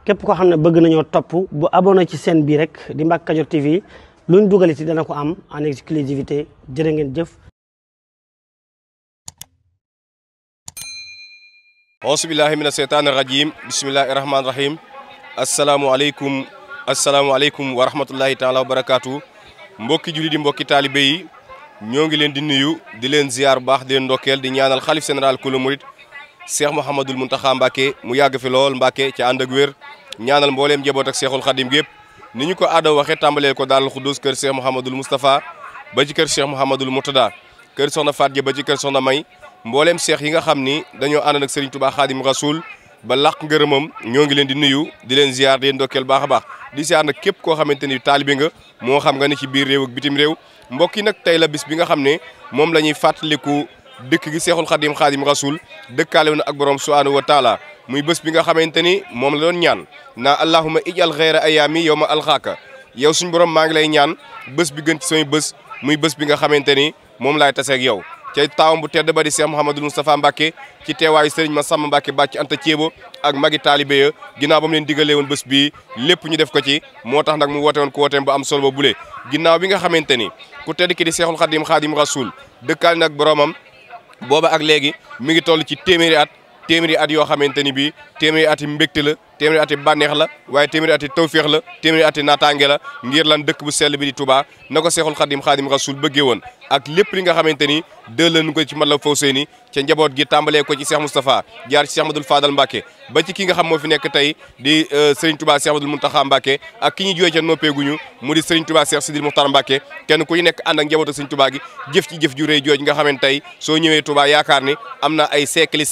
képp koo xam ne bëgg nañoo topp bu abonné ci chaîne bi rek di Mbacke Kadior TV luñ dugal ci dana ko am en exclusivité jërë ngeen jëf. auzu billahi mina seytaani rajim bismillahi rahmaani rahim asalaamualeykum wa rahmatullahi taala wa barakaatu. mbokki julli di mbokki taalibe yi ñoo ngi leen di nuyu di leen ziar bu baax di leen ndokkeel di ñaanal xalif général kulu murit Cheikh Mouhamadul Mountakha Mbacké mu yàgg fi lool Mbacké ci ànd ak wér ñaanal mbooleem njaboot ak Cheikhul Khadim gépp ni ñu ko aada waxee tàmbalee ko Daarul Xuddus kër Cheikh Mouhamadul Moustapha ba ci kër Cheikh Mouhamadul Murtada kër soxna Faat Ja ba ci kër soxna May mbooleem cheikh yi nga xam ni dañoo ànd ak Serigne Touba Khadim Rasoul ba làq ngërëmam ñoo ngi leen di nuyu di leen ziar di leen ndokkeel baax a baax di ziar nag képp koo xamante ni taalibe nga moo xam nga ne ci biir réew ak bitim réew mbokk yi nag tey la bis bi nga xam ne moom la ñuy fàttaliku dëkk gi Seexul Xadim Xadim Rasul dëkkaale na ak borom subhanahu wa taala muy bés bi nga xamante ni moom la doon ñaan naa allahumma ijal xayra ayaami yow ma alxaaka yow suñu borom maa ngi lay ñaan bés bi gën ci samay bés muy bés bi nga xamante ni moom laay taseeg yow ca taawam bu tedd ba di Cheikh Mouhamadul Moustapha Mbacké ci teewaayu Serigne Massamba Mbacké bàcc Anta Thiébo ak magi taalibe ya ginnaaw ba mu leen digalee woon bés bii lépp ñu def ko ci moo tax nag mu woote woon ko wooteem ba am solo ba bule ginnaaw bi nga xamante ni ku tedd ki di Seexul Xadim Xadim Rasul dëkkaale nag boromam booba ak léegi mi ngi toll ci téeméeri at yoo xamante ni bii téeméeri at yi mbégte la téeméeri at yi bànneex la waaye téeméeri at yi tawféex la téeméeri at yi naataange la ngir lan dëkk bu sell bi di Touba na ko Seexul Xadim Xadim Rasul bëggee woon ak lépp li nga xamante ni dëllanu ko ci Matlaboul Fawzayni ca njaboot gi tàmbalee ko ci Cheikh Moustapha jaar ci Cheikh Ahmadoul Fadal Mbacké ba ci ki nga xam moo fi nekk tey di Serigne Touba Cheikh Ahmadoul Mountakha Mbacké ak ki ñu jooy ca noppeeguñu mu di Serigne Touba Cheikh Sidil Mokhtar Mbacké kenn ku ñu nekk ànd ak njaboot ak Serigne Touba gi jëf ci jëf ju rëy jooj nga xamante tey soo ñëwee Touba yaakaar ni am na ay siècle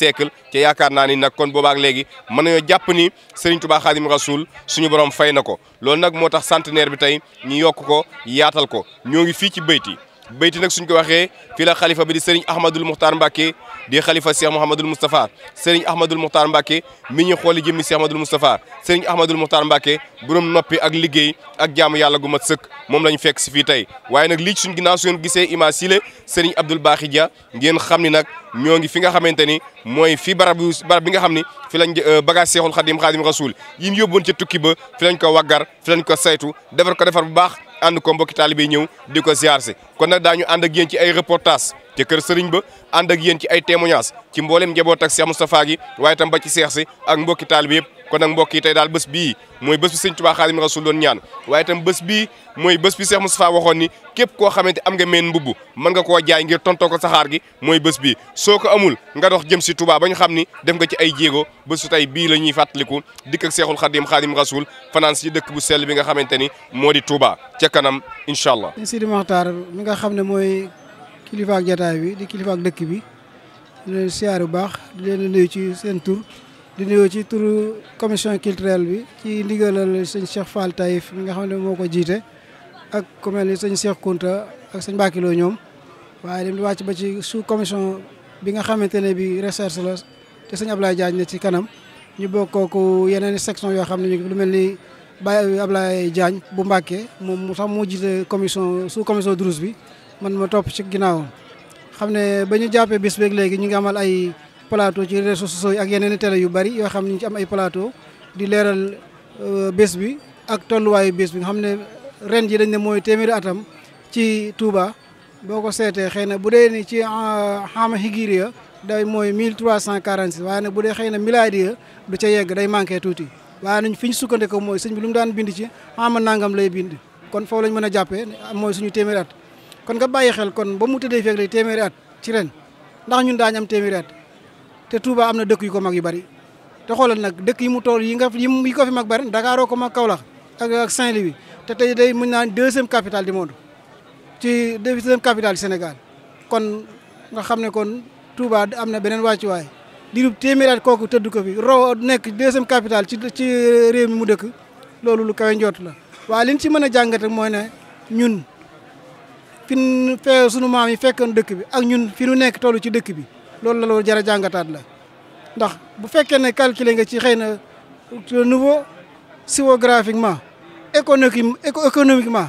ca yaakaar naa ni nag kon boobaak léegi mën nañoo jàpp ni Serigne Touba Khadim Rasoul suñu borom fay na ko loolu nag moo tax centenaire bi tey ñu yokk ko yaatal ko ñoo ngi fii ci bayti nag suñ ko waxee fii la xalifa bi di Serigne Ahmadoul Mokhtar Mbacké di xalifa Cheikh Mouhamadul Moustapha Serigne Ahmadoul Mokhtar Mbacké mi ñu xooli jëmmi Cheikh Ahmadoul Moustapha Serigne Ahmadoul Mokhtar Mbacké borom noppi ak liggéey ak jaamu yàlla gu mat sëkk moom lañu fekk si fii tey waaye nag lii suñ ginnaaw su ngeen gisee image sile Serigne Abdoul Bakhi Dia ngeen xam ni nag ñoo ngi fi nga xamante ni mooy fi barab bi nga xam ni fi lañ bagage Cheikhul Khadim Khadim Rasoul yi ñu yóbboon ca tukki ba fi lañ ko waggar fi lañ ko saytu defar bu baax ànd ko mbokki taalibe yi ñëw di ko ziar si kon nag daañu ànd ak yéen ci ay reportage te kër sëriñ ba ànd ak yéen ci ay témoignage ci mboolem njaboot ak Cheikh Moustapha gi waaye tam ba ci seex si ak mbokki taalibe yëpp kon nag mbokk yi tey daal bés bii mooy bés bi Sëriñ Tuubaa Xaadimu Rasuul doon ñaan waaye tam bés bii mooy bés bi Cheikh Moustapha waxoon ni képp koo xamante am nga meen mbubb mën nga koo jaay ngir tontoo ko saxaar gi mooy bés bii soo ko amul nga dox jëm si Touba ba ñu xam ni def nga ci ay jéego bésu tey bii la ñuy fàttaliku dikk ak Seexul Xadim Xaadimu Rasuul fanaan si dëkk bu sell bi nga xamante ni moo di Touba ca kanam incha allah. Sidi Mokhtar mi nga xam ne mooy kilifa ak jataay bi di kilifa ak dëkk bi di leen siyaar bu baax di leen nuyu ci seen tur di nuyu ci turu commission culturelle bi ci ndigalal sëñ Cheikh Fall Taïf mi nga xam ne moo ko jiite ak ku mel ni sëñ Cheikh Kounta ak sëñ Mbacke Lo ñoom waaye dem di wàcc ba ci sous commission bi nga xamante ne bi recherche la te sëñ Ablaye Diagne ne ci kanam ñu bokk ko yeneen section yoo xam ne ñu lu mel ni Baye Ablaye Diagne bu Mbacke moom sax moo jiite commission sous commission douze bi man ma topp ci ginnaawam xam ne ba ñu jàppee bis beeg léegi ñu ngi amal ay plateau ci réseaux sociaux yi ak yeneen i télé yu bari yoo xam ne ñu ci am ay plateau di leeral bés bi ak tolluwaayu bés bi nga xam ne ren ji dañ ne mooy téeméeri atam ci Touba boo ko seetee xëy na bu dee ni ci xaama hijriya day mooy 1346 waaye nag bu dee xëy na miladiya du ca yegg day manqué tuuti waaye nañ fi ñu sukkandiku mooy sëñ bi lu mu daan bind ci xaama nangam lay bind kon foofu lañ mën a jàppee mooy suñu téeméeri at kon nga bàyyi xel kon ba mu tëddee feeg lay téeméeri at ci ren ndax ñun daañu am téeméeri at te Touba am na dëkk yu ko mag yu bari te xoolal nag dëkk yi mu toll yi ko fi mag bari Dakar ko mag Kaolack ak Saint-Louis te tey day mën naa deuxième capitale du monde ci deuxième capitale du Sénégal kon nga xam ne kon Touba am na beneen wàccuwaay diirub téeméeri at kooku tëdd ko fi nekk deuxième capitale ci réew mi mu dëkk loolu lu kawe njort la waaye li ñu ci mën a jàngate mooy ne ñun sunu maam yi fekkoon dëkk bi ak ñun fi nu nekk tollu ci dëkk bi loolu jar a jàngataat la ndax bu fekkee ne calculer nga ci xëy na niveau géographiquement économiquement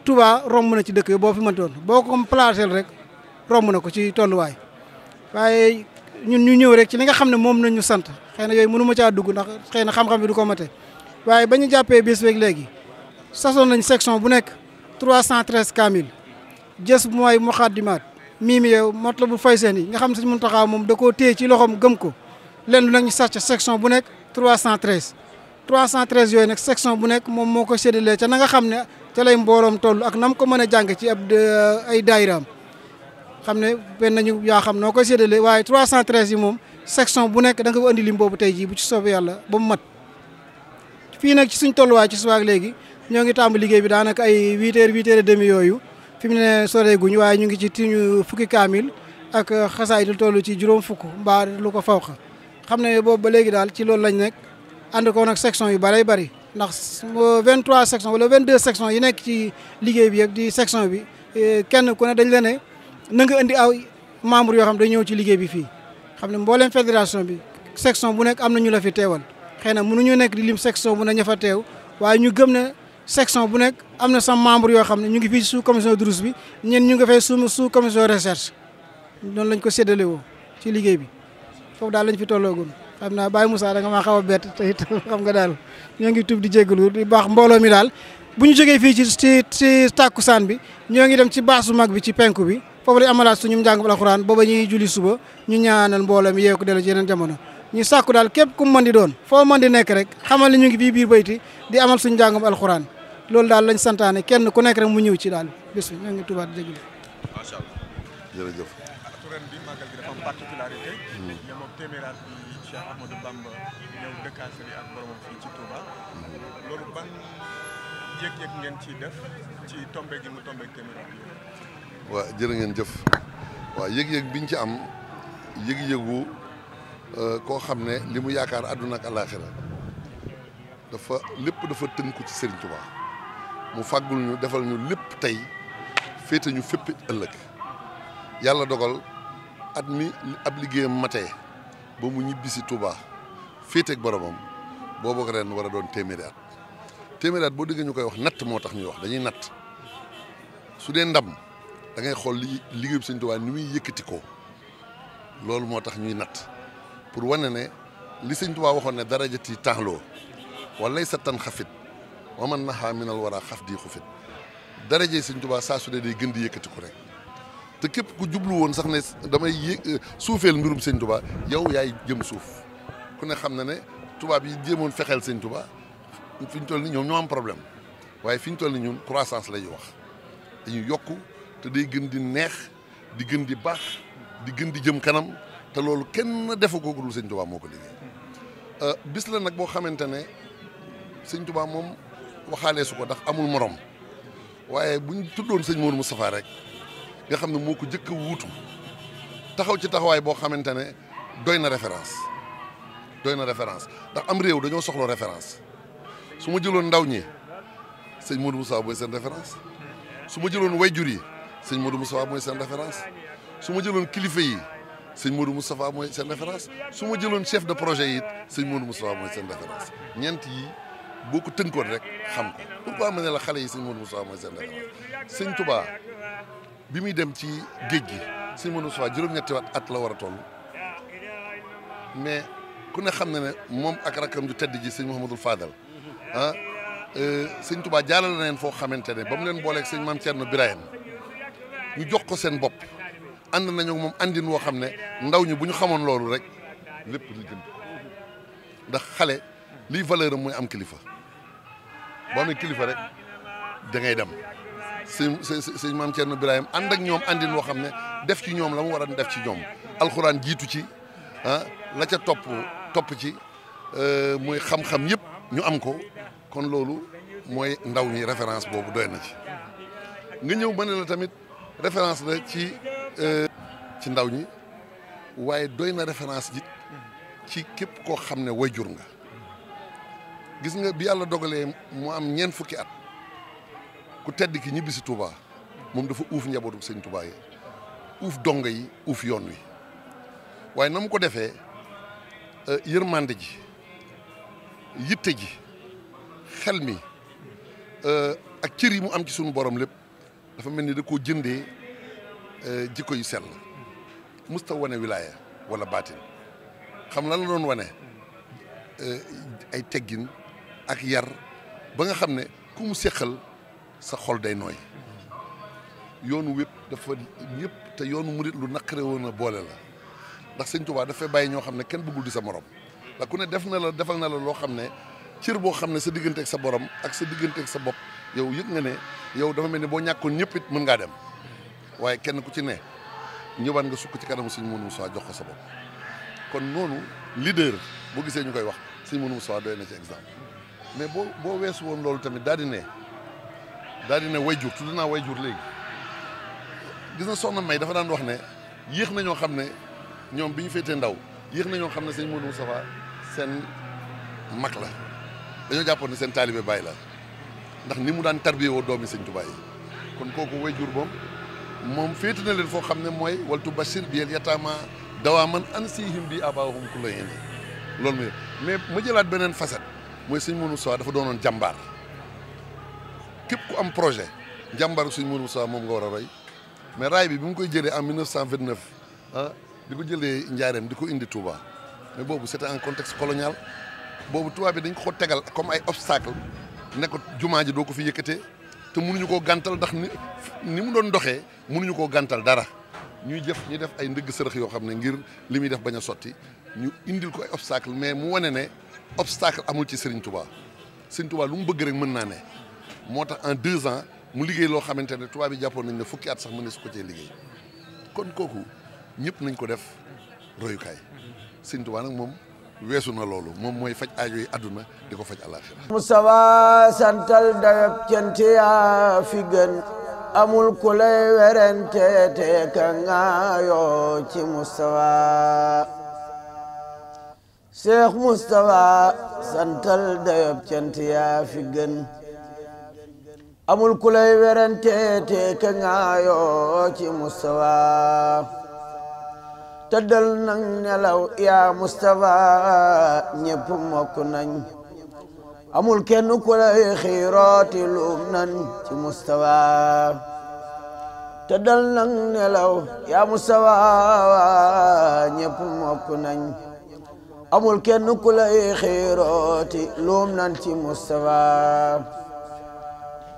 Touba romb na ci dëkk yi boo fi mëntoon boo ko placé rek romb na ko ci tolluwaay waaye ñun ñu ñëw rek ci li nga xam ne moom nañ ñu sant xëy na yooyu mënu ma caa dugg ndax xëy na xam-xam bi du ko mate waaye ba ñu jàppee bés beeg léegi sasoon nañ section bu nekk 313 kamil jës mooy muqaddimaat miimi yow mot la bu fay seen yi nga xam ne Sëñ Muntaxa moom da koo téye ci loxoom gëm ko lenn nag ñu sax ca section bu nekk 313 yooyu nag section bu nekk moom moo ko séddalee ca na nga xam ne ca lay mbooloom toll ak nam ko mën a jàng ci ab ay daayiraam xam ne benn nañu yaa xam noo koy séddalee waaye 313 yi moom section bu nekk da nga ko andi lim boobu tey jii bu ci soobee yàlla ba mu mat fii nag ci suñ tolluwaay ci subaak léegi ñoo ngi tàmbali liggéey bi daanaka ay 8h yooyu fi mu ne soreeguñ waaye ñu ngi ci tiñu fukki kaamil ak xasaay du toll ci juróom fukk mbaa lu ko fawqa xam ne boobu ba léegi daal ci loolu lañ nekk ànd ko nag section yu bëree bëri ndax 23 section wala 22 section yi nekk ci liggéey bi yëpp di section bi kenn ku ne dañ la ne na nga indi aw membre yoo xam dañ ñëw ci liggéey bi fii xam ne mbooleem fédération bi section bu nekk am na ñu la fi teewal xëy na mënuñu nekk di lim section bu ne ña fa teew waaye ñu gëm ne section bu nekk am na sa membre yoo xam ne ñu ngi fii sous commission durus bi ñeen ñu ngi fay sous commission recherche noonu lañ ko séddale woo ci liggéey bi foofu daal lañ fi tolloogul xam naa Baye Moussa da nga maa xaw a bett te it xam nga daal ñoo ngi tub di jégalu di baax mbooloo mi daal bu ñu jógee fii ci tàkkusaan bi ñoo ngi dem ci baasu mag bi ci penku bi foofu lañ amalaat suñu njàngum alxuraan booba ñuy julli suba ñu ñaanal mbooloo mi yeewu ko dellu ci yeneen jamono ñu sàkku daal képp ku mën di doon foo mën di nekk rek xamal ni ñu ngi fii biir bayti di amal suñu njàngum alxuraan loolu daal lañ santaane kenn ku nekk rek mu ñëw ci daal bés bi ñoo ngi tubaat di jégalu. macha allah jërëjëf. ren bi màggal gi dafa am particularité. ñoom ak téeméeraat bi Cheikh Ahmadou Bamba ñëw dëkkaasali ak boromam fii ci Touba. loolu ban yëg-yëg ngeen ciy def ci tombe gi mu tombe téeméeraat bi. waaw jërë ngeen jëf waaw yëg-yëg biñ ci am yëg-yëgu koo xam ne li mu yaakaar àdduna ak àllaaxira dafa lépp dafa tënku ci Serigne Touba mu fàggul ñu defal ñu lépp tey féete ñu fépp ëllëg yàlla dogal at mi ab liggéeyam matee ba mu ñibbisi Touba féeteeg boromam boobu ren war a doon téeméeri at boo déggee ñu koy wax natt moo tax ñuy wax dañuy natt su dee ndam da ngay xool liggéey bi Sëñ Touba ni muy yëkkati ko loolu moo tax ñuy natt pour wane ne li Sëñ Touba waxoon ne darajati taxloo walay sa tan xafit wa man naxaa minal war a xaf di xufit daraje Sëñ Touba saa su dee day gën di yëkkati ko rek te képp ku jublu woon sax ne damay suufeel mbirum Sëñ Touba yow yaay jëm suuf ku ne xam na ne tubaab yi jéemoon fexeel Sëñ Touba fi ñu toll ni ñoom ñoo am problème waaye fi ñu toll ni ñun croissance la ñuy wax dañuy yokku te day gën di neex di gën di baax di gën di jëm kanam te loolu kenn defu ko dul Sëñ Touba moo ko liggéey bis la nag boo xamante ne Sëñ Touba moom waxaalee su ko ndax amul morom waaye buñ tuddoon sëñ Modou Moustapha rek nga xam ne moo ko jëkk a wuutu taxaw ci taxawaay boo xamante ne doy na référence ndax am réew dañoo soxla référence su ma jëloon ndaw ñi sëñ Modou Moustapha mooy seen référence su ma jëloon wayjur yi sëñ Modou Moustapha mooy seen référence su ma jëloon kilifa yi sëñ Modou Moustapha mooy seen référence su ma jëloon chef de projet yi it sëñ Modou Moustapha mooy seen référence ñeent yi boo ko tënkoon rek xam ko pourquoi ma ne la xale yi sëñ Modou Moustapha mooy seen référence sëñ Touba bi muy dem ci géej gi sëñ Modou Moustapha juróom-ñetti at la war a toll mais ku ne xam na ne moom ak rakkam ju tedd ji sëñ Mouhamadou Fadal sëñ Touba jaalal na leen foo xamante ne ba mu leen booleeg sëñ Maam Thierno Birahim ñu jox ko seen bopp ànd nañu moom àndin woo xam ne ndaw ñi bu ñu xamoon loolu rek lépp li jëm ndax xale liy valeur am mooy am kilifa boo amee kilifa rek da ngay dem sëñ Maam Thierno Birahim ànd ak ñoom àndin woo xam ne def ci ñoom la mu war a def ci ñoom alxuraan jiitu ci la ca topp ci mooy xam-xam yëpp ñu am ko kon loolu mooy ndaw ñi référence boobu doy na ci nga ñëw ba ne la tamit référence la ci ndaw ñi waaye doy na référence ji ci képp koo xam ne wayjur nga gis nga bi yàlla dogalee mu am ñeent fukki at ku tedd ki ñibbi si Touba moom dafa uuf njabootu sëñ Touba yi uuf donga yi uuf yoon wi waaye na mu ko defee yërmande ji yitte ji xel mi ak cër yi mu am ci suñu borom lépp dafa mel ni da koo jëndee jikko yu sell musta wane wilaaya wala baatin xam lan la doon wane ay teggin ak yar ba nga xam ne ku mu séqal sa xol day nooy yoonu wépp dafa ñëpp te yoonu murit lu naqare woon a boole la ndax sëñ Tuubaa dafay bàyyi ñoo xam ne kenn bëggul di sa morom ndax ku ne defal na la loo xam ne cër boo xam ne sa diggante ak sa borom ak sa diggante ak sa bopp yow yëg nga ne yow dafa mel ni boo ñàkkoon ñëpp it mën ngaa dem waaye kenn ku ci ne ñëwaat nga sukk ci kanamu sëñ Modou Moustapha jox ko sa bopp kon noonu leader boo gisee ñu koy wax sëñ Modou Moustapha doy na ci exemple mais boo weesu woon loolu tamit daal di ne wayjur tudd naa wayjur léegi gis na soxna May dafa daan wax ne yéex na ñoo xam ne ñoom bi ñu féetee ndaw yéex na ñoo xam ne sëñ Modou Moustapha seen mag la dañoo jàppoon ne seen taalibe Baay la ndax ni mu daan tarbiyee woo doomi sëñ Tuubaa yi kon kooku wayjur moom féete na leen foo xam ne mooy waltu bashir bi el yataama dawaa man ansihim bi abaahum ku la yéene loolu mais ma jëlaat beneen facette mooy sëñ Modou Moustapha dafa doonoon jàmbaar képp ku am projet jàmbaaru sëñ Modou Moustapha moom nga war a roy mais raay bi mu koy jëlee en 1929 di ko jëlee Njaareem di ko indi Touba mais boobu c'était un contexte colonial boobu tubaab bi dañ ko tegal comme ay obstacle ne ko jumaa ji doo ko fi yëkkatee te mënuñu koo gàntal ndax ni mu doon doxee mënuñu koo gàntal dara ñu def ay ndëgg sërëx yoo xam ne ngir li muy def bañ a sotti ñu indil ko ay obstacle mais mu wane ne obstacle amul ci Serigne Touba Serigne Touba lu mu bëgg rek mën naa ne moo tax en 2 ans mu liggéey loo xamante ne tubaab bi jàppoon nañ ne fukki at sax mën na su ko cee liggéey kon kooku ñëpp nañ ko def royukaay Serigne Touba nag moom weesu na loolu moom mooy faj aajo yi àdduna di ko faj àllaaxira Moustapha santal dayab cant yaa fi gën amul ku lay werante te ka ngaayoo ci Moustapha Cheikh Moustapha santal dayab cant yaa fi gën amul ku lay werante te ka ngaayoo ci Moustapha tëddal nang nelaw yaa Moustapha ñépp mokk nañ amul kenn ku lay xiirooti luum nan ci Moustapha tëddal nang nelaw yaa Moustapha ñépp mokk nañ amul kenn ku lay xiirooti luum nan ci Moustapha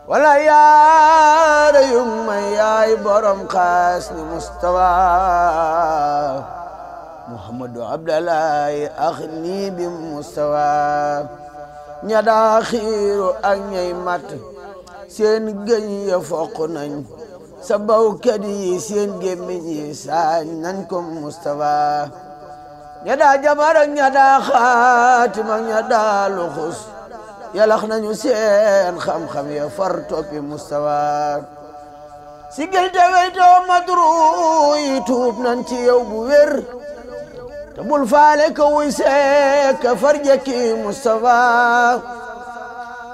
wala yaara yung may yaay borom xaas ni Moustapha Muhammadu Abdallahi ax nii bi Moustapha ña daa xiiru ak ñay mat seen gëñ ya foq nañ sa bawkat yi seen gémmiñ yi saañ nañ ko Moustapha ña daa jabar ak ña daa xaatim ak ña daa luxus yalax nañu seen xam-xam ya far toppi Moustapha sigil te weytoo madru yi tuub nan ci yow bu wér te bul faale ka wuy seek ka far jekki Moustapha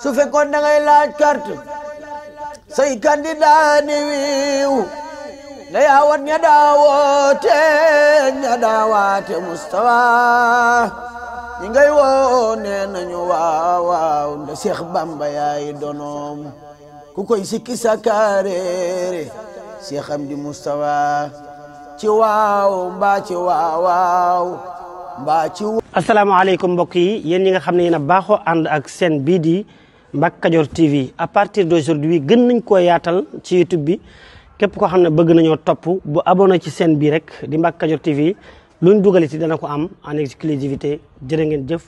su fekkoon da ngay laaj carte say candidat ni wiiw na yaawat ña daawoote ña daawaate Moustapha ñi ngay woo nee nañu waaw nda Cheikh Bamba yaay donoom ku koy sikki sakaareere Cheikh Amdi Moustapha ci waaw mbaa ci waaw mbaa ci asalaamaaleykum mbokk yi yéen ñi nga xam ne yéen a baaxoo ànd ak seen bii di Mbacke Kadior TV à partir d'aujourd'hui gën nañ koo yaatal ci YouTube bi képp koo xam ne bëgg nañoo topp bu abonné ci seen bii rek di Mbacke Kadior TV luñ dugal ci dana ko am en exclusivité jërë ngeen jëf